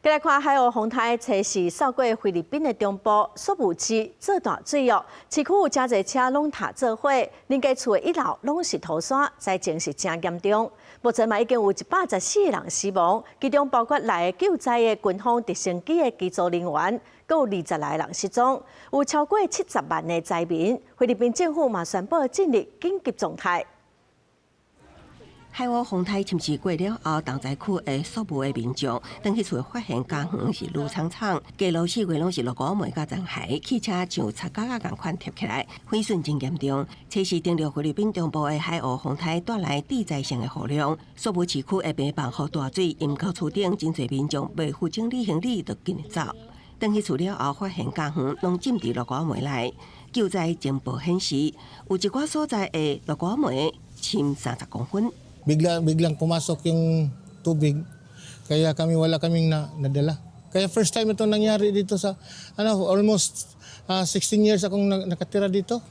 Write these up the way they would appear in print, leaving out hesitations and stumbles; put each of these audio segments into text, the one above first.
繼來看海鷗風颱，初四掃過菲律賓的中部，宿霧市做大水哦，市區有誠濟車攏塌做伙，人家厝的一樓攏是塗沙，災情是誠嚴重。目前嘛已經有114個人死亡，其中包括來救災的軍方直升機的機組人員，閣有20來人失蹤，有超過70萬的災民。菲律賓政府嘛宣布進入緊急狀態。海鷗風颱侵襲過了後，重災區的宿霧的民眾，轉去厝發現家園是綠蒼蒼，街路四圍攏是落雨糜佮殘骸，汽車像擦膠仔仝款貼起來，毀損真嚴重。初四登陸菲律賓中部的海鷗風颱帶來致災性的雨量，宿霧市區的平房予大水淹到厝頂，真濟民眾袂赴整理行李就緊走。轉去厝了後，發現家園攏浸佇落雨糜內。救災情報顯示，有一寡所在的落雨糜深30公分。 Bigla biglang pumasok yung tubig kaya kami wala kaming nadala. Kaya first time ito nangyari dito sa ano, almost 16 years akong nakatira dito.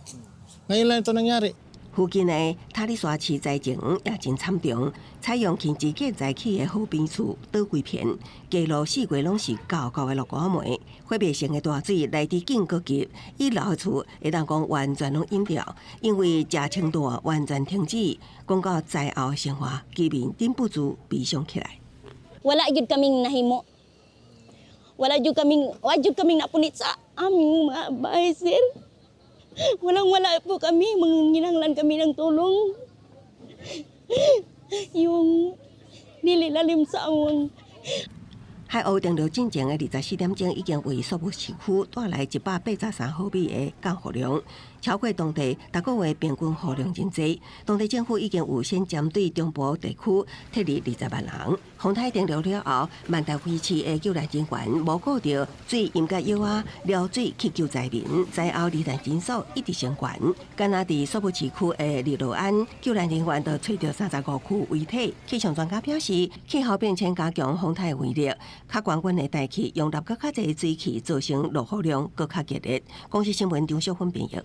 Ngayon lang ito nangyari. 附近的塔里沙市災情也真慘重，採用輕資建在起的好邊厝倒規片，街路四圍攏是厚厚的落雨糜，毀滅性的大水來得緊閣急，一樓的厝會當講完全攏淹掉，因為食清段完全停止，講到災後的生活，居民忍不住悲傷起來。 Wala gyud kaming nahimo. Wala gyud kaming napunit sa aming mga bahay, sir. Walang wala po kami, manginanglan kami ng tulong. Yung dili lalim sa amon. 海鷗登陸進前的24點鐘，已經為宿霧市區帶來183毫米的降雨量，超過當地逐個月平均雨量真濟。當地政府已經預先針對中部地區撤離20萬人。風颱登陸了後，萬達威市的救難人員無顧著水淹到腰仔，撩水去救災民，災後罹難人數一直升懸。敢若佇宿霧市區的日落安，救難人員就揣著35具遺體。氣象專家表示，氣候變遷加強風颱威力。較懸懸的大氣，容納閣較濟水汽，造成落雨量閣較激烈。公視新聞張淑芬編譯。